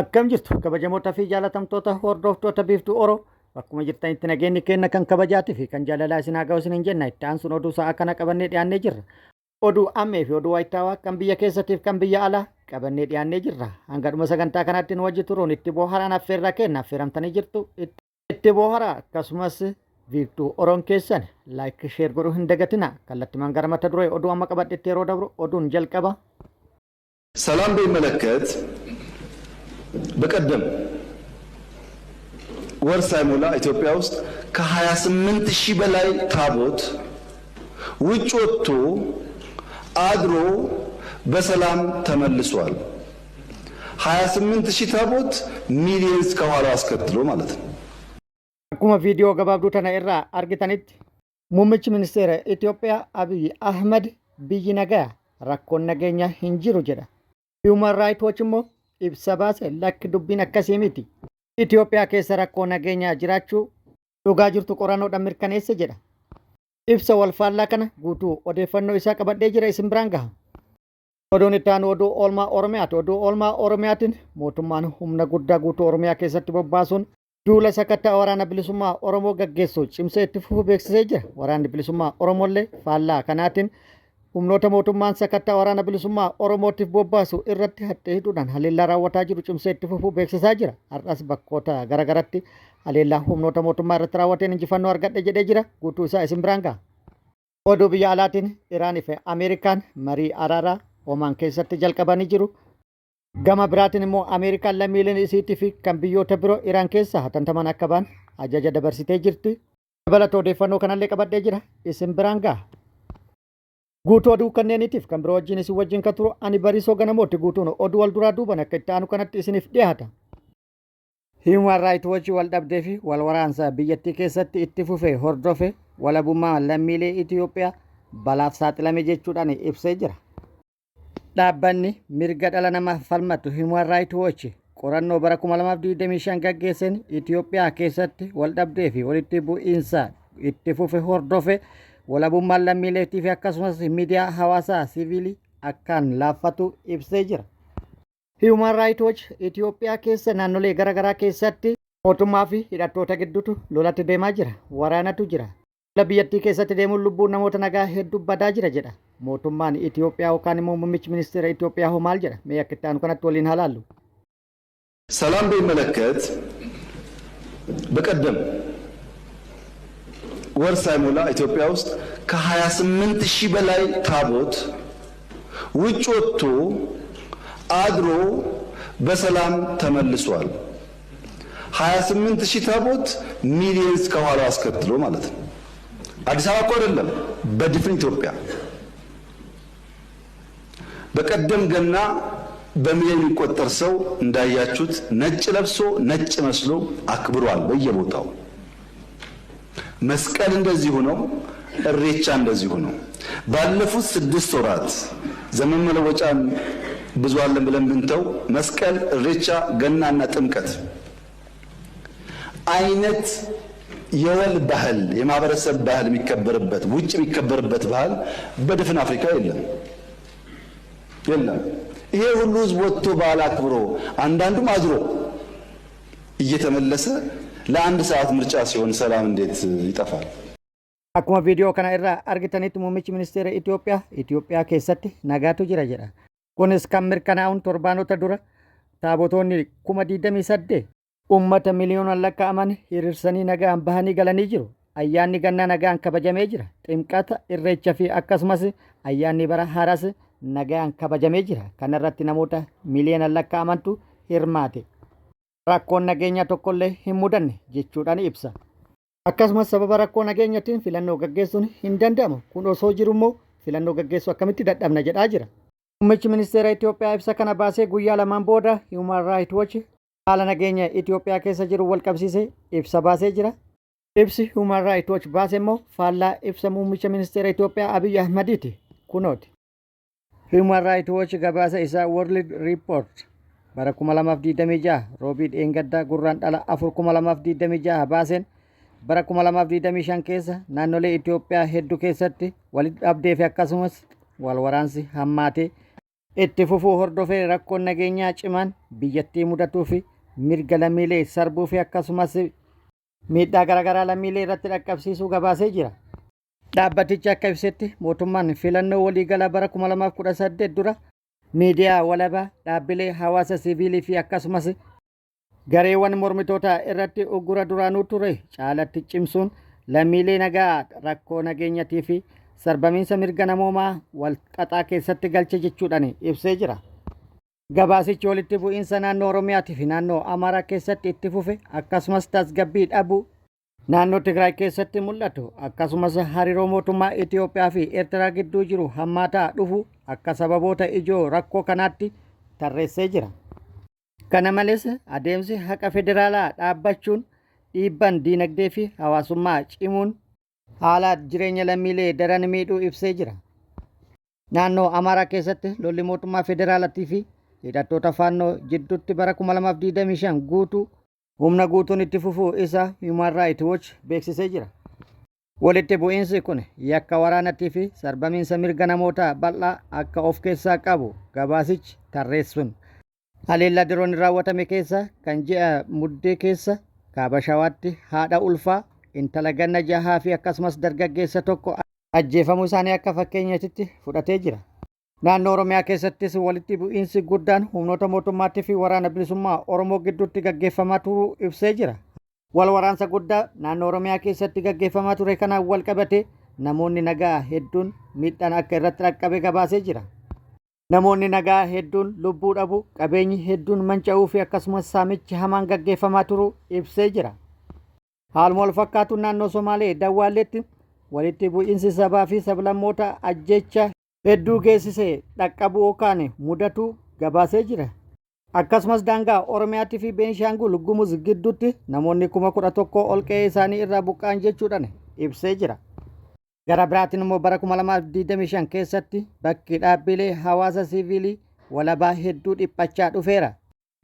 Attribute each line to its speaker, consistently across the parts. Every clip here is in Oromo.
Speaker 1: Akkam jirtu kabajamoota fi jaalatamtoota hordoftoota Biiftuu Oro, bakkuma jirtanitti nageenyi keenna kan kabajaatii fi kan jaalalaa isin haa ga'u isiniin jenna. Itti aansuun oduu sa'a kana qabannee dhiyaannee jirra. Oduu ammee fi oduu wayitaawaa kan biyya keessatiif kan biyya alaa qabannee dhiyaannee jirra. Hanga dhuma sagantaa kanaatti nu wajji turuun itti booharaan affeerraa keenna affeeramtanii jirtu. Itti booharaa, akkasumas Biiftuu Oroon keessan like, share godhuu hin dagatina. Kallattimaan gara mata duree oduu amma qabadhetti yeroo dabru, oduun jalqaba.
Speaker 2: ሰላም በሚመለከት በቀደም ወር ሳይሞላ ኢትዮጵያ ውስጥ ከ28 ሺህ በላይ ታቦት ውጭ ወጥቶ አድሮ በሰላም ተመልሷል። 28 ሺህ ታቦት ሚሊየንስ ከኋላው አስከትሎ ማለት ነው።
Speaker 1: Akkuma viidiyoo gabaabduu tana irraa argitanitti, muummichi ministeera Itoophiyaa Abiy Ahmed biyyi nagaa, rakkoon nageenyaa hin jiru jedha. Human Rights Watch immoo ibsa baase, lakki, dubbiin akkasii miti. Itoophiyaa keessa rakkoo nageenyaa jiraachuu dhugaa jirtu qorannoodhaan mirkaneesse jedha. Ibsa walfaallaa kana guutuu odeeffannoo isaa qabadhee jira, isin biraan gaha. Oduun itti aanu oduu oolmaa Oromiyaati. Oduu oolmaa Oromiyaatiin mootummaan humna guddaa guutuu Oromiyaa keessatti bobbaasuun duula sakattaa Waraana Bilisummaa Oromoo gaggeessu cimsee itti fufuu beeksisee jira. Waraanni Bilisummaa Oromoollee faallaa kanaatiin humnoota mootummaan sakattaa Waraana Bilisummaa Oromootiif bobbaasu irratti haxxee hidhuudhaan haleellaa raawwataa jiru cimsee itti fufuu beeksisaa jira. Har'as bakkoota garagaratti haleellaa humnoota mootummaa irratti raawwateen injifannoo argadhe jedhee jira. Guutuu isaa isin biraan gaha. Oduu biyya alaatiin Iraanii fi Ameerikaan marii araaraa Omaan keessatti jalqabanii jiru. Gama biraatiin immoo Ameerikaan lammiileen isiitii fi kan biyyoota biroo Iraan keessa hatantaman akka ba'an ajaja dabarsitee jirti. Dabalata odeeffannoo kanallee qabadhee jira. Isin biraan gaha. Guutuu oduu kanneeniitiif kan biroo wajjin isin wajjin kan turu ani Bariisoo Ganamooti. Guutuun oduu wal duraa duuban akka itti aanu kanatti isiniif dhiyaata. Human Rights Watch wal dhabdee fi wal waraansa biyyattii keessatti itti fufe hordofe walabummaa lammiilee Itoophiyaa balaaf saaxilame jechuudhaan ibsee jira. Dhaabbanni mirga dhala namaaf falmatu Human Rights Watch qorannoo bara 2025 gaggeesseen Itoophiyaa keessatti wal dhabdee fi walitti bu'iinsa itti fufe hordofe walabummaan lammiileetii fi akkasumas miidiyaa hawaasaa siviilii akkaan laaffatu ibsee jira. Human Rights Watch Itoophiyaa keessa naannolee garaagaraa keessatti mootummaa fi hidhattoota gidduutu lolatti deemaa jira. Waraanatu jira. Lola biyyattii keessatti deemuun lubbuun namoota nagaa hedduu badaa jira jedha. Mootummaan Itoophiyaa yookaan immoo muummichi ministeera Itoophiyaa hoo maal jedha? Mee akka itti aanu kanatti waliin haa laallu.
Speaker 2: ሰላም በሚመለከት በቀደም ወር ሳይሞላ ኢትዮጵያ ውስጥ ከ28 ሺህ በላይ ታቦት ውጭ ወጥቶ አድሮ በሰላም ተመልሷል። 28 ሺህ ታቦት ሚሊየንስ ከኋላው አስከትሎ ማለት ነው። አዲስ አበባ እኮ አይደለም፣ በድፍን ኢትዮጵያ። በቀደም ገና በሚሊዮን የሚቆጠር ሰው እንዳያችሁት ነጭ ለብሶ ነጭ መስሎ አክብሯል በየቦታው። መስቀል እንደዚሁ ነው። እሬቻ እንደዚሁ ነው። ባለፉት 6 ወራት ዘመን መለወጫን ብዙ አለን ብለን ብንተው መስቀል፣ እሬቻ፣ ገናና ጥምቀት አይነት የወል ባህል፣ የማህበረሰብ ባህል የሚከበርበት፣ ውጭ የሚከበርበት ባህል በድፍን አፍሪካ የለም የለም። ይሄ ሁሉ ህዝብ ወጥቶ በዓል አክብሮ አንዳንዱም አድሮ እየተመለሰ ለአንድ ሰዓት ምርጫ ሲሆን ሰላም እንዴት ይጠፋል?
Speaker 1: Akkuma viidiyoo kana irraa argitanitti, muummichi ministeera Itoophiyaa Itoophiyaa keessatti nagaatu jira jedha. Kunis kan mirkanaa'uun torbaanota dura taabotoonni 28,000 uummata miliyoonaan lakkaa'aman hiriirsanii nagaan bahanii galanii jiru. Ayyaanni gannaa nagaan kabajamee jira. Ximqata, Irreecha fi akkasumas ayyaanni bara haaraas nagaan kabajamee jira. Kana irratti namoota miliyoonaan lakkaa'amantu hirmaate. Rakkoon nageenyaa tokkollee hin mudanne jechuudhaan ibsa. Akkasumas sababa rakkoo nageenyatiin filannoo gaggeessuun hin danda'amu. Kun osoo jiru immoo filannoo gaggeessuu akkamitti dadhabna jedhaa jira. Muummichi ministeera Itoophiyaa ibsa kana baasee guyyaa lamaan booda Human Rights Watch haala nageenya Itoophiyaa keessa jiru wal qabsiisee ibsa baasee jira. Ibsi Human Rights Watch baase immoo faallaa ibsa muummicha ministeera Itoophiyaa Abiy Ahmadiiti. Kunooti. Human Rights Watch gabaasa isaa World Report bara 2026 Roobii dheengaddaa Gurraandhala 4 2026 baaseen bara 2025 keessa naannolee Itoophiyaa hedduu keessatti walitti dhabdee fi akkasumas wal waraansi hammaatee itti fufuu hordofee rakkoon nageenyaa cimaan biyyattii mudatuu fi mirga lammiilee sarbuu fi akkasumas miidhaa garaagaraa lammiilee irratti dhaqqabsiisuu gabaasee jira. Dhaabbatichi akka ibsetti, mootummaan filannoo waliigalaa bara 2018 dura miidiyaa walabaa, dhaabbilee hawaasa siviilii fi akkasumas gareewwan mormitootaa irratti uggura duraanuu ture caalatti cimsuun lammiilee nagaa rakkoo nageenyatii fi sarbamiinsa mirga namoomaa wal xaxaa keessatti galche jechuudhaan ibsee jira. Gabaasichi walitti bu'iinsa naannoo Oromiyaatii fi naannoo Amaaraa keessatti itti fufe, akkasumas tasgabbii dhabuu naannoo Tigraay keessatti mul'atu, akkasumas hariiroo mootummaa Itoophiyaa fi Eertiraa gidduu jiru hammaataa dhufu akka sababoota ijoo rakkoo kanaatti tarreessee jira. Kana malees, adeemsi haqa federaalaa dhaabbachuun, dhiibban diinagdee fi hawaasummaa cimuun haala jireenya lammiilee daran miidhuu ibsee jira. Naannoo Amaaraa keessatti lolli mootummaa federaalatii fi hidhattoota Faannoo jidduutti bara 2025 guutuu humna guutuun itti fufuu isa Human Rights Watch beeksisee jira. Walitti bu'iinsi kun yakka waraanatii fi sarbamiinsa mirga namootaa bal'aa akka of keessaa qabu gabaasichi tarreessuun, haleellaa diroon raawwatame keessa kan ji'a Muddee keessa Kaaba Shawaatti haadha ulfaa, intala ganna 6 fi akkasumas dargaggeessa tokko ajjeefamuu isaanii akka fakkeenyatitti fudhatee jira. Naannoo Oromiyaa keessattis walitti bu'iinsi guddaan humnoota mootummaatii fi Waraana Bilisummaa Oromoo gidduutti gaggeeffamaa turuu ibsee jira. Wal waraansa guddaa naannoo Oromiyaa keessatti gaggeeffamaa ture kanaan wal qabate namoonni nagaa hedduun miidhaan akka irratti dhaqqabe gabaasee jira. Namoonni nagaa hedduun lubbuu dhabu, qabeenyi hedduun manca'uu fi akkasumas saamichi hamaan gaggeeffamaa turuu ibsee jira. Haaluma wal fakkaatuun naannoo Somaalee Dawwaalleetti walitti bu'iinsi sabaa fi sablammoota ajjeecha hedduu geessise dhaqqabuu yookaan mudatu gabaasee jira. Akkasumas daangaa Oromiyaatii fi Beenishaangul Gumuz gidduutti namoonni 11,000 ol qe'ee isaanii irraa buqqa'an jechuudhaan ibsee jira. Gara biraatiin immoo bara 2025 keessatti bakki dhaabbilee hawaasa siiviilii walabaa hedduu dhiphachaa dhufeera.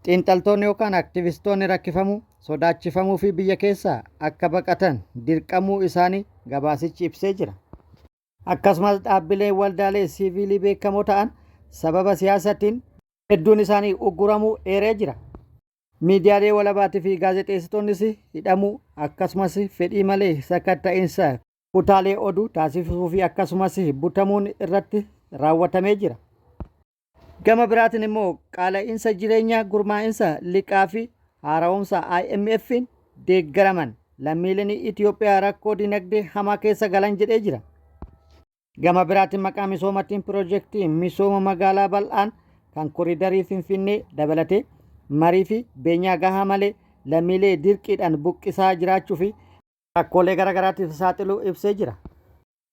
Speaker 1: Xiinxaltoonni yookaan aktivistoonni rakkifamuu, sodaachifamuu fi biyya keessaa akka baqatan dirqamuu isaanii gabaasichi ibsee jira. Akkasumas dhaabbileen waldaalee siiviilii beekamoo ta'an sababa siyaasatiin hedduun isaanii ugguramuu eeree jira. Miidiyaalee walabaatii fi gaazexeessitoonnis hidhamuu, akkasumas fedhii malee sakatta'insa kutaalee oduu taasisuu fi akkasumas butamuun irratti raawwatamee jira. Gama biraatiin immoo qaala'insa jireenyaa gurmaa'insa liqaa fi haara'umsa IMF'n deeggaraman lammiileen Itoophiyaa rakkoo dinagdee hamaa keessa galan jedhee jira. Gama biraatiin maqaa misoomatiin piroojeektii misooma magaalaa bal'aan kan koriidarii Finfinnee dabalatee marii fi beenyaa gahaa malee lammiilee dirqiidhaan buqqisaa jiraachuu fi rakkoolee garaagaraatiif saaxiluu ibsee jira.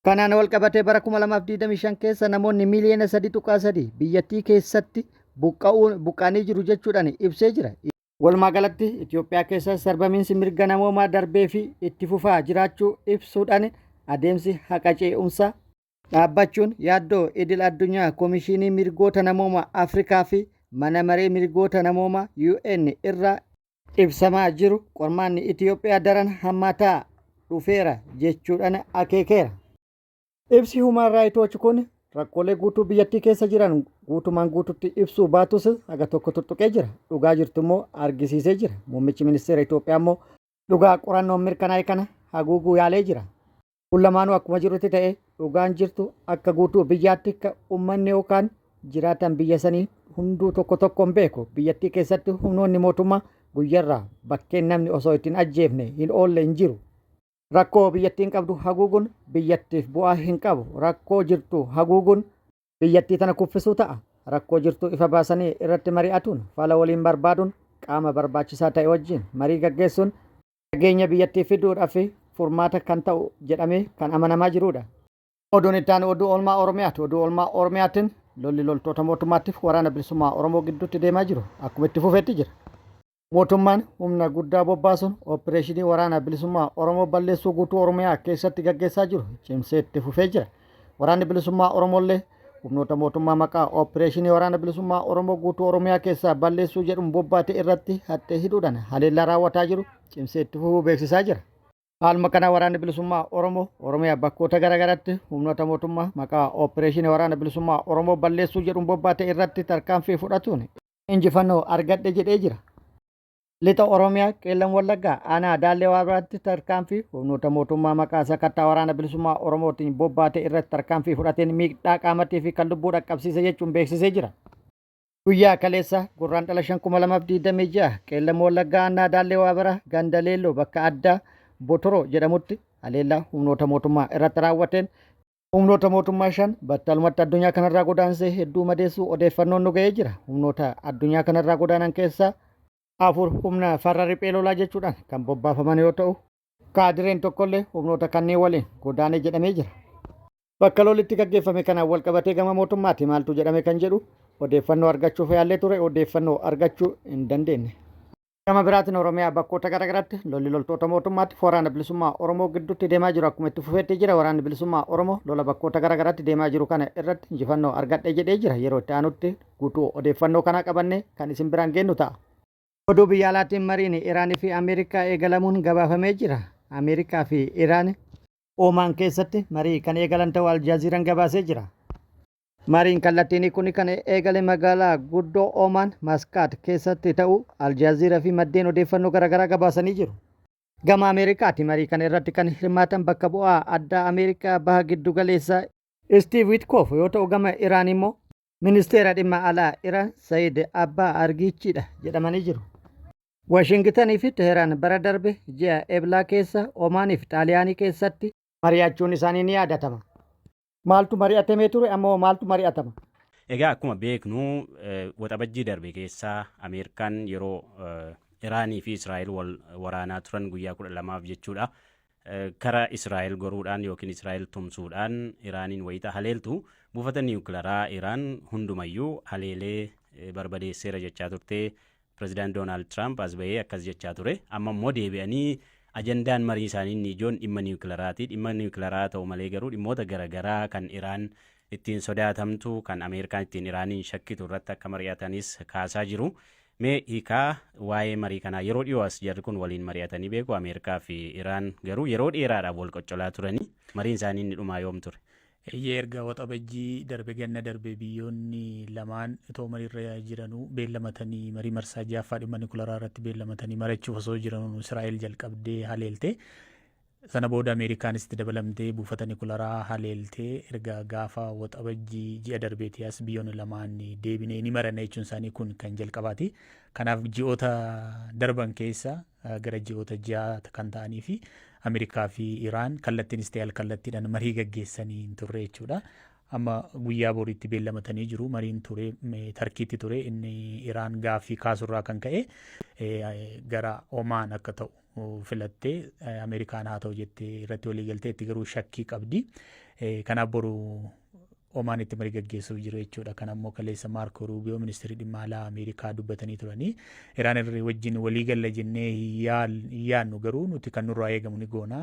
Speaker 1: Kanaan wal qabatee bara 2025 keessa namoonni miiliyoona 3.3 biyyattii keessatti buqqa'anii jiru jechuudhaan ibsee jira. Walumaa galatti Itoophiyaa keessa sarbamiinsi mirga namoomaa darbee fi itti fufaa jiraachuu ibsuudhaan, adeemsi haqa ce'umsaa dhaabbachuun yaaddoo idil addunyaa Koomishinii Mirgoota Namoomaa Afrikaa fi Mana Maree Mirgoota Namoomaa UN irraa ibsamaa jiru qormaanni Itoophiyaa daran hammaataa dhufeera jechuudhaan akeekeera. Ibsi Human Rights Watch kun rakkoolee guutuu biyyattii keessa jiran guutumaan guututti ibsuu baatus haga tokko tuttuqee jira. Dhugaa jirtu immoo argisiisee jira. Muummichi ministeera Itoophiyaa immoo dhugaa qorannoon mirkanaa'e kana haguuguu yaalee jira. Kun lamaanuu akkuma jirutti ta'e, dhugaan jirtu akka guutuu biyyaatti akka uummanni yookaan jiraatan biyya sanii hunduu tokko tokkoon beeku, biyyattii keessatti humnoonni mootummaa guyyarraa bakkeen namni osoo ittiin ajjeefne hin oolle hin jiru. Rakkoo biyyattiin qabdu haguuguun biyyattiif bu'aa hin qabu. Rakkoo jirtu haguuguun biyyattii tana kuffisuu ta'a. Rakkoo jirtu ifa baasanii irratti mari'atuun, fala waliin barbaaduun, qaama barbaachisaa ta'e wajjin marii gaggeessuun nageenya biyyattii fiduudhaaf furmaata kan ta'u jedhamee kan amanamaa jirudha. Oduun itti aanu oduu oolmaa Oromiyaati. Oduu oolmaa Oromiyaatiin lolli loltoota mootummaatiif Waraana Bilisummaa Oromoo gidduutti deemaa jiru akkuma itti fufetti jira. Mootummaan humna guddaa bobbaasuun opereeshinii Waraana Bilisummaa Oromoo balleessuu guutuu Oromiyaa keessatti gaggeessaa jiru cimsee itti fufee jira. Waraanni Bilisummaa Oromoollee humnoota mootummaa maqaa opereeshinii Waraana Bilisummaa Oromoo guutuu Oromiyaa keessaa balleessuu jedhuun bobbaate irratti haxxee hidhuudhaan haleellaa raawwataa jiru cimsee itti fufuu beeksisaa jira. Haaluma kanaan Waraanni Bilisummaa Oromoo Oromiyaa bakkoota garaagaraatti humnoota mootummaa maqaa Ooppireeshinii Waraana Bilisummaa Oromoo balleessuu jedhuun bobbaate irratti tarkaanfii fudhatuun injifannoo argadhe jedhee jira. Lixa Oromiyaa Qeellam Wallaggaa aanaa Daallee Waabiraatti tarkaanfii humnoota mootummaa maqaa sakattaa Waraana Bilisummaa Oromootiin bobbaate irratti tarkaanfii fudhateen miidhaa qaamatii fi kan lubbuu dhaqqabsiise jechuun beeksisee jira. Guyyaa kaleessa Gurraandhala 5,2026 Qeellam Wallaggaa Aanaa Daallee Waabara ganda Leelloo bakka addaa Botoroo jedhamutti haleellaa humnoota mootummaa irratti raawwateen humnoota mootummaa 5 battalumatti addunyaa kanarraa godaansee hedduu madeessuu odeeffannoon nu ga'ee jira. Humnoota addunyaa kanarraa godaanan keessaa 4 humna farra riphee lolaa jechuudhaan kan bobbaafaman yoo ta'u, kaadireen tokkollee humnoota kanneen waliin godaane jedhamee jira. Bakka lolli itti gaggeeffame kanaan walqabatee gama mootummaati maaltu jedhame kan jedhu odeeffannoo argachuuf yaallee ture odeeffannoo argachuu hin dandeenye. Gama biraatiin Oromiyaa bakkoota garaagaraatti lolli loltoota mootummaatti waraana bilisummaa Oromoo gidduutti deemaa jiru akkuma itti fufeetti jira. Waraanni bilisummaa Oromoo lola bakkoota garaagaraatti deemaa jiru kana irratti injifannoo argadhe jedhee jira. Yeroo itti aanutti guutuu odeeffannoo kanaa qabannee kan isin biraan geennu ta'a. Oduu biyya alaatiin mariin Iraanii fi Ameerikaa eegalamuun gabaafamee jira. Ameerikaa fi Iraan Oomaan keessatti marii kan eegalan ta'uu Aljaaziiraan gabaasee jira. Mariin kallattiinii kun kan eegale magaalaa guddoo Oomaan Maskaat keessatti ta'uu Aljaaziiraa fi maddeen odeeffannoo garaagaraa gabaasanii jiru. Gama Ameerikaati marii kana irratti kan hirmaatan bakka bu'aa addaa Ameerikaa baha giddu galeessaa Istiiv Witkoof yoo ta'u gama Iraan immoo ministeera dhimma alaa Iraan Sayid Abbaa Argiichiidha jedhamanii jiru. Waashingitanii fi Teheraan bara darbe ji'a Eblaa keessa Omaanii fi Xaaliyaanii keessatti mari'achuun isaanii ni yaadatama. Maaltu mari'atamee ture amma hoo maaltu mari'atama?
Speaker 3: Egaa akkuma beeknu waxabajjii darbe keessa Ameerikaan yeroo Iraanii fi Israa'el wal waraanaa turan guyyaa 12f jechuudha. Kara Israa'el goruudhaan yookiin Israa'el tumsuudhaan Iraaniin wayita haleeltu buufata niwukilaraa Iraan hundumayyuu haleelee barbadeesseera jechaa turte. Pirezidaant Doonaald Tiraamp as bahee akkas jechaa ture. Amma immoo deebi'anii ajandaan marii isaanii inni ijoon dhimma niwukilaraati. Dhimma niwukilaraa ta'u malee garuu dhimmoota garaagaraa kan Iraan ittiin sodaatamtu kan Ameerikaan ittiin Iraaniin shakkitu irratti akka mari'atanis kaasaa jiru. Mee hiikaa waa'ee marii kanaa yeroo dhiyoo as jarri kun waliin mari'atanii beeku Ameerikaa fi Iraan garuu yeroo dheeraadhaaf wal qoccolaa turanii mariin isaanii inni dhumaa yoom ture?
Speaker 4: Eeyyee erga Waxabajjii darbe ganna darbe biyyoonni lamaan itoo mariirra jiranuu beellamatanii marii marsaa ja'affaa dhimma nikularaa irratti beellamatanii mari'achuuf osoo jiranuu Israa'el jalqabdee haleelte. Sana booda Ameerikaanis itti dabalamtee buufata nikularaa haleeltee erga gaafa Waxabajjii ji'a darbeetii as biyyoonni lamaan deebinee ni maranna jechuun isaanii kun kan jalqabaati. Kanaaf ji'oota darban keessa gara ji'oota ja'a kan ta'anii fi Ameerikaa fi Iraan kallattiinis ta'e alkallattiidhaan marii gaggeessanii hin turre jechuudha. Amma guyyaa boriitti beellamatanii jiru. Mariin ture Tarkiitti ture inni Iraan gaaffii kaasurraa kan ka'e gara Omaan akka ta'u filattee Ameerikaan haa ta'u jettee irratti walii galteetti garuu shakkii qabdi. Kanaaf boru Omaanitti marii gaggeessuuf jiru jechuudha. Kana immoo kaleessa Maarkoo Ruubiyoo ministeerri dhimma alaa Ameerikaa dubbatanii turanii. Iraan irra wajjin walii galla jennee hin yaadnu garuu nuti kan nurraa eegamu ni goona.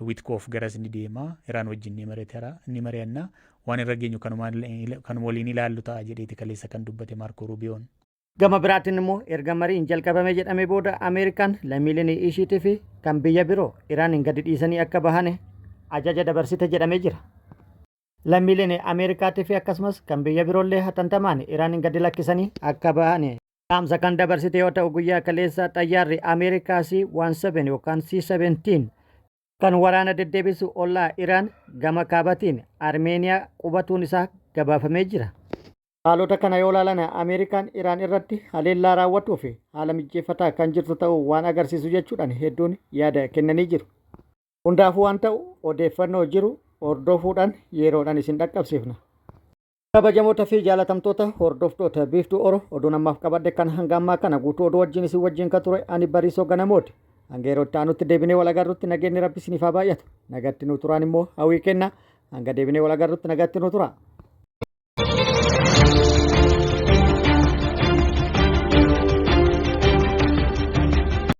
Speaker 4: Witkoof garas ni deema. Iraan wajjin ni mari'atara ni mari'anna. Waan irra geenyu kanuma waliin ilaallu ta'a jedheeti kaleessa kan dubbate Maarkoo Ruubiyoon.
Speaker 1: Gama biraatiin immoo erga mariin jalqabame jedhame booda Ameerikaan lammiileen ishiitii fi kan biyya biroo Iraaniin gadi dhiisanii akka bahan ajaja dabarsite jedhamee jira. Lammiileen Ameerikaatii fi akkasumas kan biyya biroollee hatantamaan Iraaniin gadi lakkisanii akka bahan dhaamsa kan dabarsite yoo ta'u guyyaa kaleessa xayyaarri Ameerikaa C-17 yookaan C-17 kan waraana deddeebisu ollaa Iraan gama kaabatiin Armeeniyaa qubatuun isaa gabaafamee jira. Haalota kana yoo ilaalan Ameerikaan Iraan irratti haleellaa raawwatuuf haala mijjeeffataa kan jirtu ta'uu waan agarsiisu jechuudhaan hedduun yaada kennanii jiru. Hundaafuu waan ta'u odeeffannoo jiru hordofuudhaan yeroodhaan isin dhaqqabsiifna. Kabajamoota fi jaalatamtoota hordoftoota Biiftuu Oro oduun ammaaf qabadhe kan hanga ammaa kana guutuu oduu wajjin isin wajjin kan ture ani Bariisoo Ganamooti. Hanga yeroo itti aanutti deebinee wal agarrutti nageenyi Rabbi isiniif haa baay'atu. Nagatti nu turaan immoo hawwii kenna. Hanga deebinee wal agarrutti nagatti nu tura.